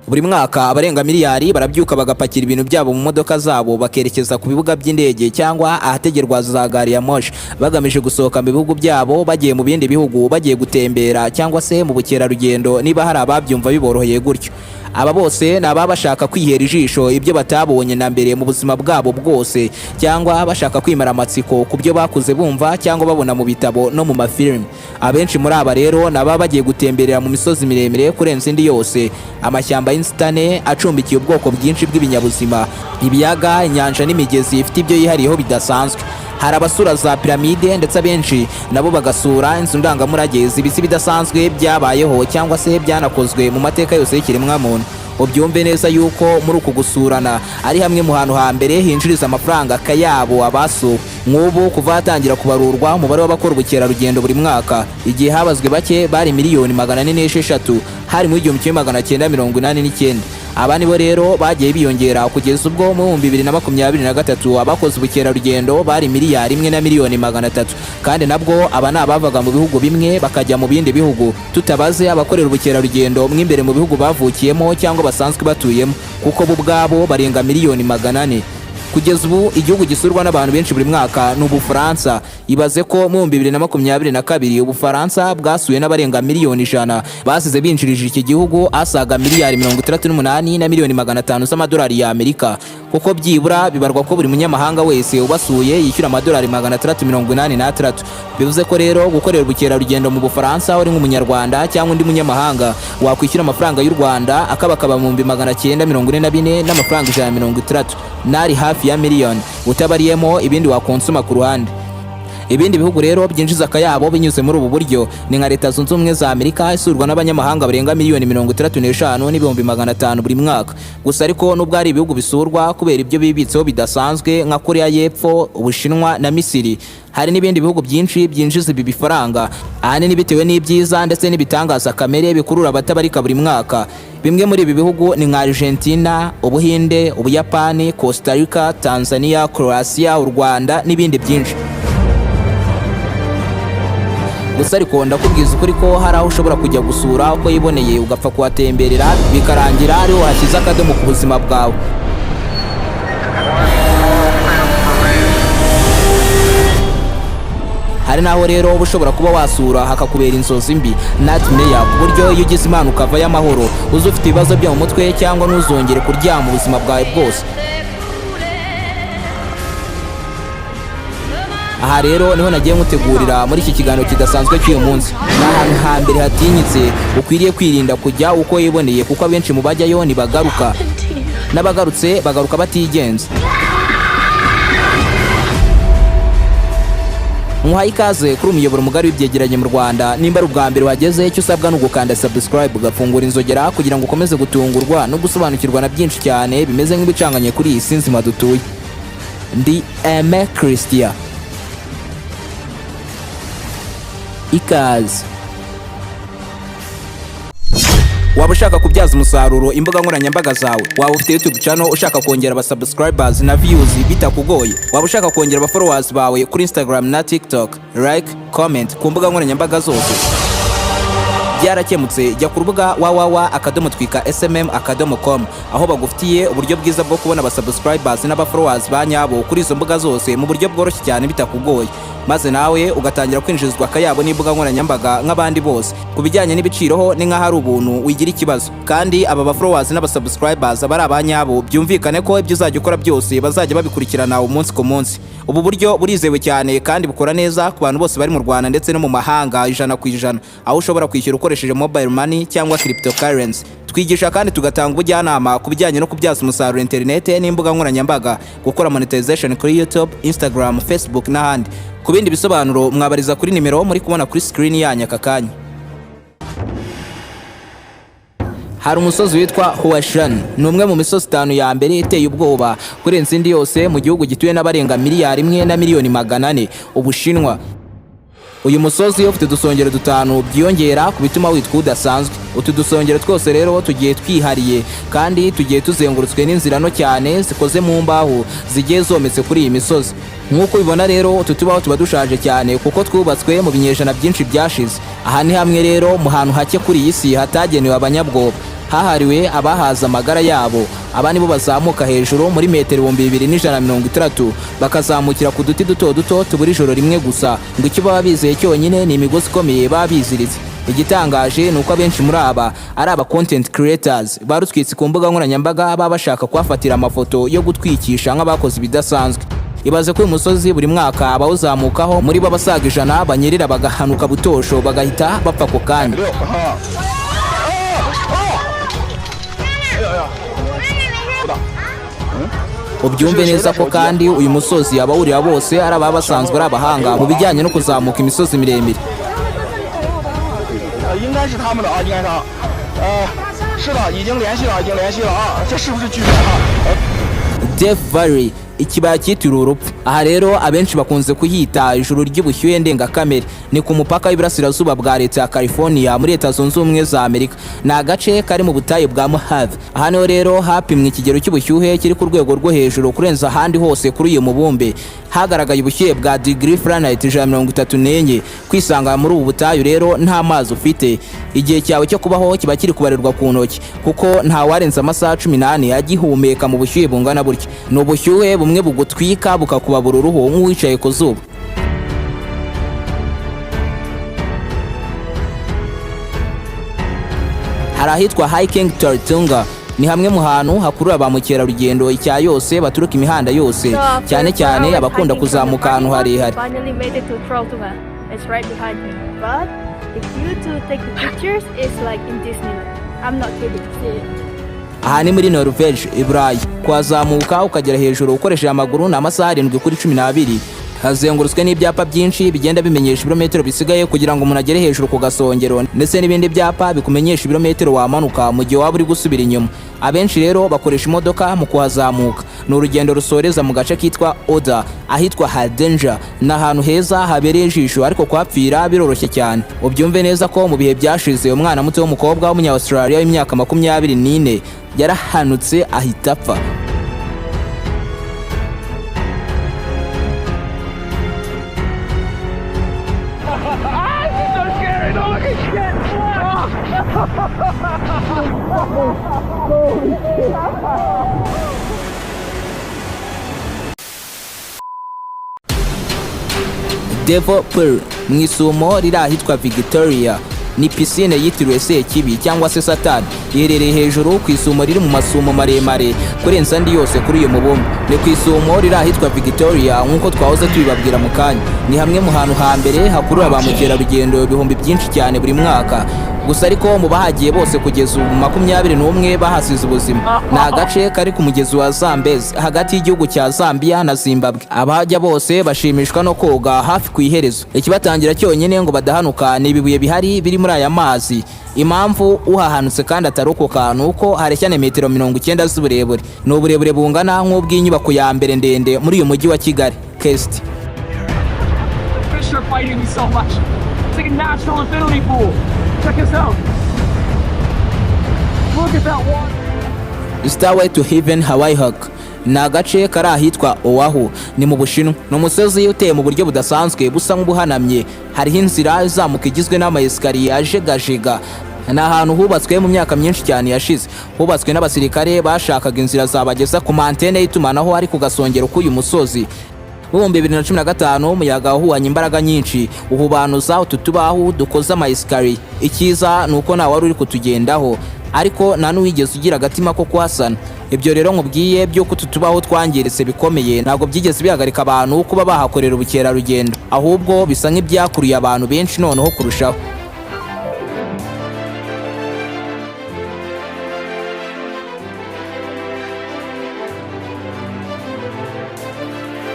Buri mwaka abarenga miliyari barabyuka bagapakira ibintu byabo mu modoka zabo, bakerekeza ku bibuga by'indege cyangwa ahategerwa za gari ya moshi, bagamije gusohoka mu bihugu byabo bagiye mu bindi bihugu, bagiye gutembera cyangwa se mu bukerarugendo, niba hari ababyumva biboroheye gutyo. Aba bose ni ababa bashaka kwihera ijisho ibyo batabonye na mbere mu buzima bwabo bwose, cyangwa bashaka kwimara amatsiko ku byo bakuze bumva cyangwa babona mu bitabo no mu mafilimi. Abenshi muri aba rero ni ababa bagiye gutemberera mu misozi miremire kurenza indi yose, amashyamba y'inzitane acumbikiye ubwoko bwinshi bw'ibinyabuzima, ibiyaga, inyanja n'imigezi ifite ibyo yihariyeho bidasanzwe. Hari abasura za piramide, ndetse abenshi nabo bagasura inzu ndangamurage zibitse ibidasanzwe byabayeho cyangwa se byanakozwe mu mateka yose y'ikiremwamuntu. Ubyumve neza yuko muri uku gusurana ari hamwe mu hantu hambere hinjiriza amafaranga akayabo abasuwe. Nk'ubu kuva hatangira kubarurwa umubare w'abakora ubukerarugendo buri mwaka, igihe habazwe bake bari miliyoni 406, hari mu 1989. Aba nibo rero bagiye biyongera kugeza ubwo mu 2023 abakoze ubukerarugendo bari miliyari 1 na miliyoni 300. Kandi nabwo aba ni abavaga mu bihugu bimwe bakajya mu bindi bihugu, tutabaze abakorera ubukerarugendo mo imbere mu bihugu bavukiyemo cyangwa basanzwe batuyemo, kuko bo ubwabo barenga miliyoni 400. Kugeza ubu igihugu gisurwa n'abantu benshi buri mwaka ni Ubufaransa. Ibaze ko mu 2022 Ubufaransa bwasuwe n'abarenga miliyoni 100, basize binjirije iki gihugu asaga miliyari 68 na miliyoni 500 z'amadolari y'Amerika, kuko byibura bibarwa ko buri munyamahanga wese ubasuye yishyura amadolari 686. Bivuze ko rero gukorera ubukerarugendo mu Bufaransa uri nk'Umunyarwanda cyangwa undi munyamahanga wakwishyura amafaranga y'u Rwanda akabakaba mu 944,160 n'amafaranga n'ari hafi ya miliyoni, utabariyemo ibindi wakonsoma ku ruhande. Ibindi bihugu rero byinjiza akayabo binyuze muri ubu buryo ni nka Leta Zunze Ubumwe za Amerika, isurwa n'abanyamahanga barenga miliyoni 65,500,000 buri mwaka. Gusa ariko nubwo hari ibihugu bisurwa kubera ibyo bibitseho bidasanzwe nka Korea y'Epfo, Ubushinwa na Misiri, hari n'ibindi bihugu byinshi byinjiza ibi bifaranga, ahanini bitewe n'ibyiza ndetse n'ibitangaza kamere bikurura abatabarika buri mwaka. Bimwe muri ibi bihugu ni nka Argentina, Ubuhinde, Ubuyapani, Costa Rica, Tanzania, Croatia, u Rwanda n'ibindi byinshi. Gusa ariko ndakubwiza ukuri ko hari aho ushobora kujya gusura uko yiboneye, ugapfa kuhatemberera, bikarangira ariho hashyize akadomo ku buzima bwawe. One small step for man. Hari n'aho rero uba ushobora kuba wasura hakakubera inzozi mbi, nightmare, ku buryo iyo ugize Imana ukavayo amahoro, uza ufite ibibazo byo mu mutwe cyangwa ntuzongere kuryama ubuzima bwawe bwose. Aha rero niho nagiye nkutegurira muri iki kiganiro kidasanzwe cy'uyu munsi. Ni ahantu hambere hatinyitse ukwiriye kwirinda kujya uko wiboneye, kuko abenshi mu bajyayo ntibagaruka, n'abagarutse bagaruka batigenza. Muhaye ikaze kuri umuyoboro mugari w'ibyegeranyo mu Rwanda. Nimba ari ubwa mbere wageze, icyo usabwa ni ugukanda subscribe, ugafungura inzogera kugira ngo ukomeze gutungurwa no gusobanukirwa na byinshi cyane bimeze nk'ibicanganye kuri iyi si nzima dutuye. Ndi Aime Christian, ikaze. Waba ushaka kubyaza umusaruro imbuga nkoranyambaga zawe? Waba ufite YouTube channel ushaka kongera aba subscribers na views bitakugoye? Waba ushaka kongera aba followers bawe kuri Instagram na TikTok, like, comment ku mbuga nkoranyambaga zose? Byarakemutse. Jya ku rubuga www.twikasmm.com, aho bagufitiye uburyo bwiza bwo kubona aba subscribers n'aba followers ba nyabo kuri izo mbuga zose mu buryo bworoshye cyane bitakugoye, maze nawe ugatangira kwinjizwa akayabo n'imbuga nkoranyambaga nk'abandi bose. Ku bijyanye n'ibiciro ho ni nk'aho ari ubuntu, wigira ikibazo. Kandi aba ba followers n'aba subscribers aba ari abanyabo, byumvikane ko ibyo uzajya ukora byose bazajya babikurikirana umunsi ku munsi. Ubu buryo burizewe cyane kandi bukora neza ku bantu bose bari mu Rwanda ndetse no mu mahanga 100%, aho ushobora kwishyura ukoresheje mobile money cyangwa cryptocurrency. Twigisha kandi tugatanga ubujyanama ku bijyanye no kubyaza umusaruro interinete n'imbuga nkoranyambaga, gukora monetization kuri YouTube, Instagram, Facebook n'ahandi. Ku bindi bisobanuro mwabariza kuri nimero muri kubona kuri screen yanyu aka kanya. Hari umusozi witwa Huashan, ni umwe mu misozi itanu ya mbere iteye ubwoba kurenza indi yose mu gihugu gituwe n'abarenga miliyari 1 na miliyoni 400, Ubushinwa. Uyu musozi ufite udusongero dutanu byiyongera ku bituma witwa udasanzwe. Utu dusongero twose rero tugiye twihariye kandi tugiye tuzengurutswe n'inzira nto cyane zikoze mu mbaho zigiye zometse kuri iyi misozi. Nk'uko ubibona rero, utu tubaho tuba dushaje cyane kuko twubatswe mu binyejana byinshi byashize. Aha ni hamwe rero mu hantu hake kuri iyi si hatagenewe abanyabwoba. Hahariwe abahaza amagara yabo. Aba nibo bazamuka hejuru muri metero 2160, bakazamukira ku duti duto duto tubura ijoro rimwe gusa. Ngo icyo baba bizeye cyonyine ni imigozi ikomeye baba biziritse. Igitangaje ni uko abenshi muri aba ari aba content creators barutwitse ku mbuga nkoranyambaga, baba bashaka kuhafatira amafoto yo gutwikisha nk'abakoze ibidasanzwe. Ibaze ko uyu musozi buri mwaka abawuzamukaho muri bo abasaga 100 banyerera bagahanuka butosho, bagahita bapfa ako kanya. 六哈。哦哦！哎呀呀！不打。 Ubyumve neza ko kandi uyu musozi abawurira bose ari ababa basanzwe ari abahanga mu bijyanye no kuzamuka imisozi miremire. 应该是他们的啊，应该是啊。是的，已经联系了，已经联系了啊。这是不是剧本啊？ Death Valley, ikibaya cyitiriwe urupfu. Aha rero abenshi bakunze kuhita ijuru ry'ubushyuhe ndengakamere. Ni ku mupaka w'iburasirazuba bwa leta ya California muri Leta Zunze Ubumwe za Amerika. Ni agace kari mu butayu bwa Mojave. Aha niho rero hapimwe ikigero cy'ubushyuhe kiri ku rwego rwo hejuru kurenza ahandi hose kuri uyu mubumbe. Hagaragaye ubushyuhe bwa degree Fahrenheit 134. Kwisanga muri ubu butayu rero nta mazi ufite, igihe cyawe cyo kubaho kiba kiri kubarirwa ku ntoki, kuko nta warenza amasaha 14 agihumeka mu bushyuhe bungana butya. Ni ubushyuhe bumwe bugutwika bukakubabura uruhu nk'uwicaye ku zuba. Hari ahitwa Hiking Trolltunga. Ni hamwe mu hantu hakurura ba mukerarugendo icya yose baturuka imihanda yose, So after cyane 4 cyane hours abakunda hiking from the kuzamuka ahantu parking lot, harehare. finally made it to Trolltunga. It's right behind me. But if you two take the pictures, it's like in Disneyland. I'm not kidding. See it. Aha ni muri Norvege, i Burayi. Kuhazamuka ukagera hejuru ukoresheje amaguru ni amasaha 7 kuri 12. Hazengurutswe n'ibyapa byinshi bigenda bimenyesha ibirometero bisigaye kugira ngo umuntu agere hejuru ku gasongero, ndetse n'ibindi byapa bikumenyesha ibirometero wamanuka mu gihe waba uri gusubira inyuma. Abenshi rero bakoresha imodoka mu kuhazamuka. Ni urugendo rusoreza mu gace kitwa Oda, ahitwa Hardanger. Ni ahantu heza habereye ijisho, ariko kuhapfira biroroshye cyane. Ubyumve neza ko mu bihe byashize umwana muto w'umukobwa w'umunya Australia w'imyaka 24 yarahanutse ahita apfa. Devil Pool, mu isumo riri ahitwa Victoria. Ni pisine yitiriwe Sekibi cyangwa se Satani. Iherereye hejuru ku isumo riri mu masumo maremare kurenza andi yose kuri uyu mubumbe. Ni ku isumo riri ahitwa Victoria nk'uko twahoze tubibabwira mu kanya. Ni hamwe mu hantu hambere hakurura ba mukerarugendo ibihumbi byinshi cyane buri mwaka. Gusa ariko mu bahagiye bose kugeza ubu, 21 bahasize ubuzima. Ni agace kari ku mugezi wa Zambezi, hagati y'igihugu cya Zambia na Zimbabwe. Abahajya bose bashimishwa no koga hafi ku iherezo. Ikibatangira cyonyine ngo badahanuka ni ibibuye bihari biri muri aya mazi. Impamvu uhahanutse kandi atarokoka ni uko hareshya na metero 90 z'uburebure. Ni uburebure bungana nk'ubw'inyubako ya mbere ndende muri uyu mujyi wa Kigali, Kesiti. Fish are fighting me so much. It's like a natural infinity pool. Check this out. Look at that water. Stairway to Heaven Hawaii Hawk ni agace kari ahitwa Oahu, ni mu Bushinwa. Ni umusozi uteye mu buryo budasanzwe, busa nk'ubuhanamye. Hariho inzira izamuka igizwe n'amayesikariye ajegajega. Ni ahantu hubatswe mu myaka myinshi cyane yashize. Hubatswe n'abasirikare bashakaga inzira zabageza ku mantene y'itumanaho ari ku gasongero k'uyu musozi. Mu 2015 umuyaga wahuhanye imbaraga nyinshi uhubanuza utu tubahu dukoze amayesikariye. Icyiza ni uko nta wari uri kutugendaho, ariko nta n'uwigeze ugira agatima ko kuhasana. Ibyo rero nkubwiye by'uko utu tubaho twangiritse bikomeye ntabwo byigeze bihagarika abantu kuba bahakorera ubukerarugendo, ahubwo bisa nk'ibyakuruye abantu benshi noneho kurushaho.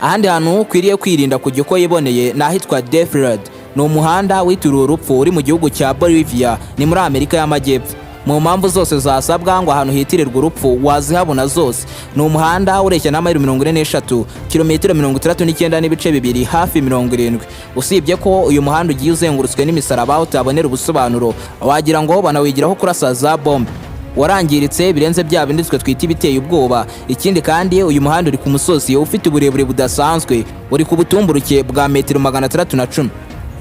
Ahandi hantu ukwiriye kwirinda kujya uko yiboneye ni ahitwa Death Road. Ni umuhanda witiriwe urupfu uri mu gihugu cya Bolivia, ni muri Amerika y'Amajyepfo. Mu mpamvu zose zasabwa ngo ahantu hitirirwa urupfu wazihabona zose. Ni umuhanda ureshya na mayiro 43, kilometero 69.2, hafi 70. Usibye ko uyu muhanda ugiye uzengurutswe n'imisaraba utabonera ubusobanuro, wagira ngo banawigiraho kurasa za bombe. Warangiritse birenze bya bindi twe twita ibiteye ubwoba. Ikindi kandi, uyu muhanda uri ku musozi ufite uburebure budasanzwe, uri ku butumburuke bwa metero 610.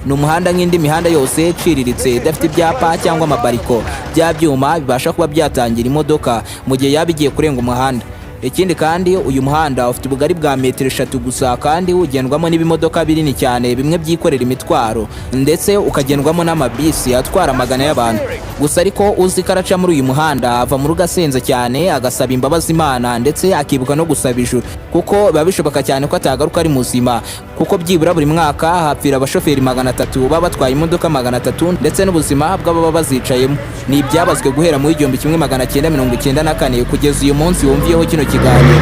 Ni umuhanda nk'indi mihanda yose iciriritse, idafite ibyapa cyangwa amabariko, bya byuma bibasha kuba byatangira imodoka mu gihe yaba igiye kurenga umuhanda. Ikindi kandi, uyu muhanda ufite ubugari bwa metero 3 gusa, kandi ugendwamo n'ibimodoka binini cyane bimwe byikorera imitwaro, ndetse ukagendwamo n'amabisi atwara amagana y'abantu gusa. Ariko uzi ko araca muri uyu muhanda ava mu rugo asenze cyane, agasaba imbabazi Imana, ndetse akibuka no gusaba ijuru, kuko biba bishoboka cyane ko atagaruka ari muzima, kuko byibura buri mwaka hapfira abashoferi 300 baba batwaye imodoka 300, ndetse n'ubuzima bw'ababa bazicayemo. Ni ibyabazwe guhera mu 1994 kugeza uyu munsi wumviyeho kino kiganiro.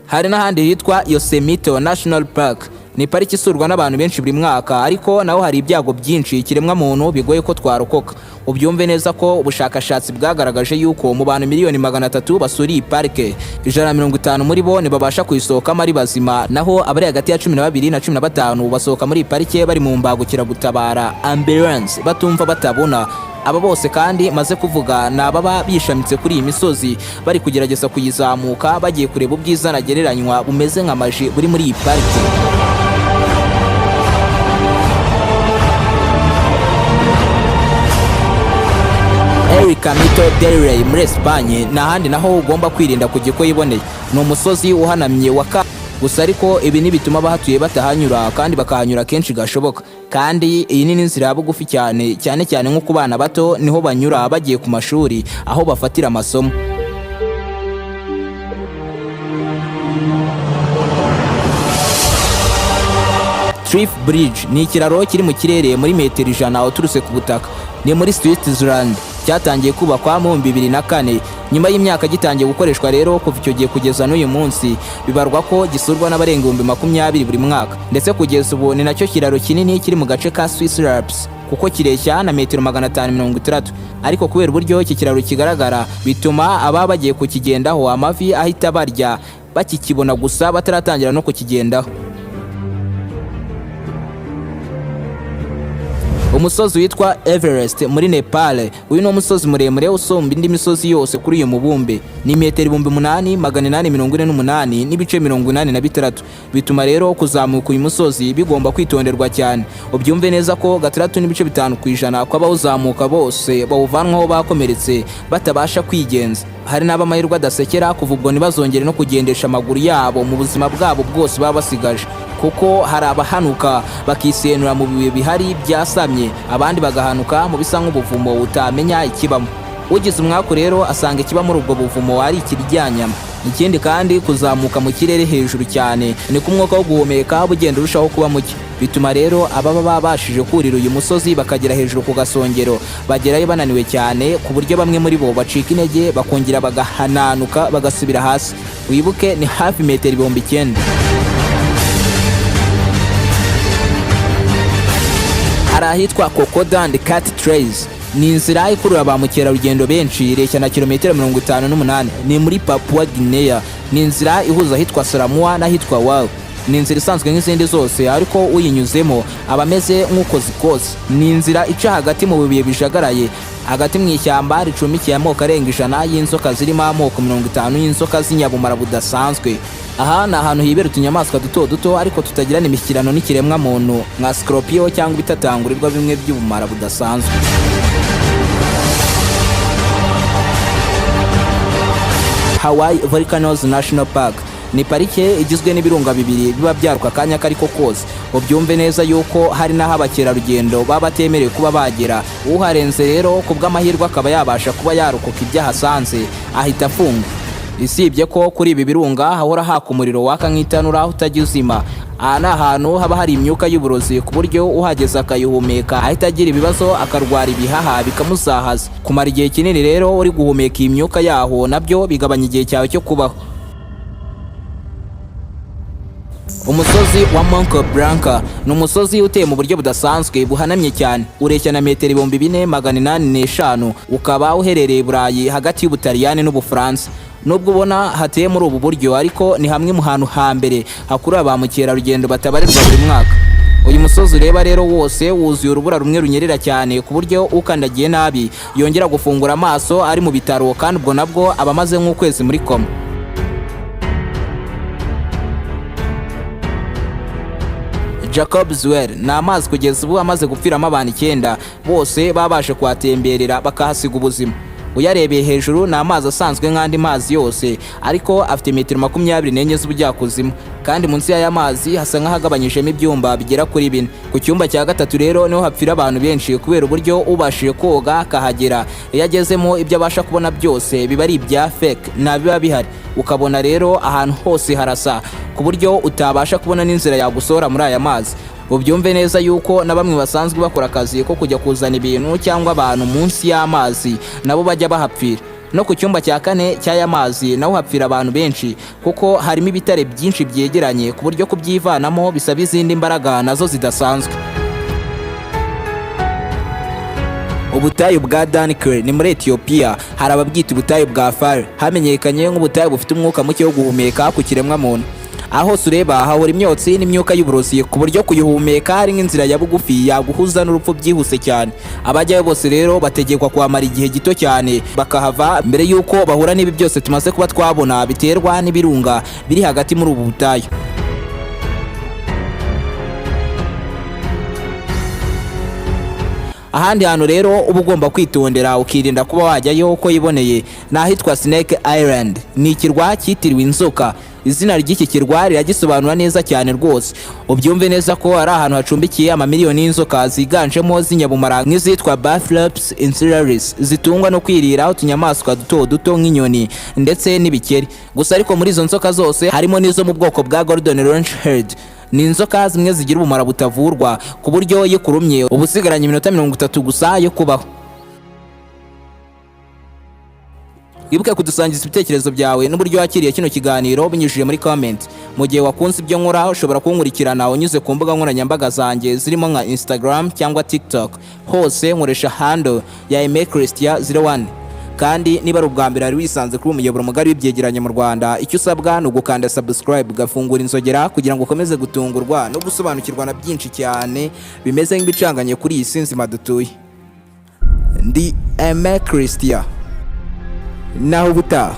Hari n'ahandi hitwa Yosemite National Park. Ni pariki isurwa n'abantu benshi buri mwaka, ariko naho hari ibyago byinshi ikiremwa muntu bigoye ko twarokoka. Ubyumve neza ko ubushakashatsi bwagaragaje yuko mu bantu miliyoni 300 basura iyi parike, 150 muri bo ntibabasha kuyisohokamo ari bazima, naho abari hagati ya 12 na 15 basohoka muri iyi parike bari mu mbangukiragutabara, ambulance, batumva, batabona. Aba bose kandi maze kuvuga ni ababa bishamitse kuri iyi misozi, bari kugerageza kuyizamuka, bagiye kureba ubwiza ntagereranywa bumeze nka magie buri muri iyi parike. El Camino del Rey muri Espagne ni ahandi naho ugomba kwirinda kujya uko yiboneye. Ni umusozi uhanamye wa ka gusa, ariko ibi ntibituma abahatuye batahanyura, kandi bakahanyura kenshi gashoboka. Kandi iyi ni n'inzira ya bugufi cyane cyane cyane nko ku bana bato, niho banyura bagiye ku mashuri aho bafatira amasomo. Trift Bridge ni ikiraro kiri mu kirere muri metero 100 uturutse ku butaka. Ni muri Switzerland. Cyatangiye kubakwa mu 2004. Nyuma y'imyaka gitangiye gukoreshwa rero, kuva icyo gihe kugeza n'uyu munsi, bibarwa ko gisurwa n'abarenga 20,000 buri mwaka. Ndetse kugeza ubu ni nacyo kiraro kinini kiri mu gace ka Swiss Alps, kuko kireshya na metero 560. Ariko kubera uburyo iki kiraro kigaragara, bituma ababa bagiye kukigendaho amavi ahita barya bakikibona gusa, bataratangira no kukigendaho. Umusozi witwa Everest muri Nepal. Uyu ni umusozi muremure usumba indi misozi yose kuri uyu mubumbe. Ni metero 8848.86. Bituma rero kuzamuka uyu musozi bigomba kwitonderwa cyane. Ubyumve neza ko 6.5% kw'abawuzamuka bose bawuvanwaho bakomeretse, batabasha kwigenza. Hari n'abamahirwe adasekera, kuva ubwo ntibazongere no kugendesha amaguru yabo mu buzima bwabo bwose baba basigaje, kuko hari abahanuka bakisenura mu bibuye bihari byasamye, abandi bagahanuka mu bisa nk'ubuvumo utamenya ikibamo. Ugize umwaku rero asanga ikiba muri ubwo buvumo ari ikiryanyama. Ikindi kandi, kuzamuka mu kirere hejuru cyane niko umwuka wo guhumeka bugenda urushaho kuba muke. Bituma rero ababa babashije kurira uyu musozi bakagera hejuru ku gasongero, bagerayo bananiwe cyane, ku buryo bamwe muri bo bacika intege, bakongera bagahananuka bagasubira hasi. Wibuke ni hafi metero 9000. Hari ahitwa Kokoda and Cat Trails. Ni inzira ikurura ba mukerarugendo benshi, ireshya na kilometero 58. Ni muri Papua Guinea. Ni inzira ihuza ahitwa Saramua n'ahitwa Wau. Ni inzira isanzwe nk'izindi zose, ariko uyinyuzemo aba ameze nk'ukoze ikoze. Ni inzira ica hagati mu bibuye bijagaraye, hagati mu ishyamba ricumbikiye amoko arenga 100 y'inzoka, zirimo amoko 50 y'inzoka z'inyabumara budasanzwe. Aha ni ahantu hibera utunyamaswa duto duto, ariko tutagirana imishyikirano n'ikiremwa muntu, nka scorpion cyangwa ibitatangurirwa bimwe by'ubumara budasanzwe. Hawaii Volcanoes National Park ni parike igizwe n'ibirunga bibiri biba byaruka akanya kariko kose. Ubyumve neza yuko hari n'aho abakerarugendo baba batemerewe kuba bagera. Uharenze rero ku bw'amahirwe akaba yabasha kuba yarokoka ibyo ahasanze, ahita afungwa. Isibye ko kuri ibi birunga hahora haka umuriro waka nk'itanura utajya uzima, aha ni ahantu haba hari imyuka y'uburozi, ku buryo uhageze akayihumeka ahita agira ibibazo, akarwara ibihaha bikamuzahaza. Kumara igihe kinini rero uri guhumeka iyi myuka yaho, nabyo bigabanya igihe cyawe cyo kubaho. Umusozi wa Mont Blanc ni umusozi uteye mu buryo budasanzwe, buhanamye cyane. Ureshya na metero 4805, ukaba uherereye i Burayi hagati y'Ubutaliyani n'Ubufaransa. Nubwo ubona hateye muri ubu buryo, ariko ni hamwe mu hantu hambere hakurura ba mukerarugendo batabarirwa buri mwaka. Uyu musozi ureba rero wose wuzuye urubura rumwe runyerera cyane, ku buryo ukandagiye nabi yongera gufungura amaso ari mu bitaro, kandi ubwo nabwo aba amaze nk'ukwezi muri koma. Jacob's Well ni amazi kugeza ubu amaze gupfiramo abantu icyenda, bose babashe kuhatemberera bakahasiga ubuzima. Uyarebeye hejuru ni amazi asanzwe nk'andi mazi yose, ariko afite metero 24 z'ubujyakuzimu, kandi munsi y'aya mazi hasa nk'ahagabanyijemo ibyumba bigera kuri bine. Ku cyumba cya gatatu rero niho hapfira abantu benshi, kubera uburyo ubashije koga akahagera, iyo agezemo ibyo abasha kubona byose biba ari ibya fake, nta biba bihari. Ukabona rero ahantu hose harasa, ku buryo utabasha kubona n'inzira yagusohora muri aya mazi. Ubyumve neza yuko na bamwe basanzwe bakora akazi ko kujya kuzana ibintu cyangwa abantu munsi y'amazi nabo bajya bahapfira. No ku cyumba cya kane cy'aya mazi naho hapfira abantu benshi, kuko harimo ibitare byinshi byegeranye, ku buryo kubyivanamo bisaba izindi mbaraga nazo zidasanzwe. Ubutayu bwa Danakil ni muri Ethiopia. Hari ababwita ubutayu bwa Fire, hamenyekanye nk'ubutayu bufite umwuka muke wo guhumeka ku kiremwa muntu. Aho hose ureba hahora imyotsi n'imyuka y'uburozi, ku buryo kuyihumeka ari nk'inzira ya bugufi yaguhuza n'urupfu byihuse cyane. Abajyayo bose rero bategekwa kuhamara igihe gito cyane, bakahava mbere y'uko bahura n'ibi byose tumaze kuba twabona biterwa n'ibirunga biri hagati muri ubu butayu. Ahandi hantu rero uba ugomba kwitondera ukirinda kuba wajyayo uko yiboneye ni ahitwa Snake Island. Ni ikirwa cyitiriwe inzoka. Izina ry'iki kirwa riragisobanura neza cyane rwose. Ubyumve neza ko ari ahantu hacumbikiye amamiliyoni y'inzoka, ziganjemo z'inyabumara nk'izitwa Bothrops insularis, zitungwa no kwirira utunyamaswa duto duto nk'inyoni ndetse n'ibikeri gusa. Ariko muri izo nzoka zose harimo n'izo mu bwoko bwa Golden Lancehead. Ni inzoka zimwe zigira ubumara butavurwa, ku buryo iyo ikurumye uba usigaranye iminota 30 gusa yo kubaho. Wibuke kudusangiza ibitekerezo byawe n'uburyo wakiriye kino kiganiro binyujije muri comment. Mu gihe wakunze ibyo nkora, ushobora kunkurikirana unyuze ku mbuga nkoranyambaga zanjye zirimo nka Instagram cyangwa TikTok. Hose nkoresha handle ya Aime Christian 01. Kandi niba ari ubwa mbere wari wisanze kuri umuyoboro mugari w'ibyegeranyo mu Rwanda, icyo usabwa ni ugukanda subscribe, ugafungura inzogera, kugira ngo ukomeze gutungurwa no gusobanukirwa na byinshi cyane bimeze nk'ibicanganye kuri iyi si nzima dutuye. Ndi Aime Christian, naho ubutaha.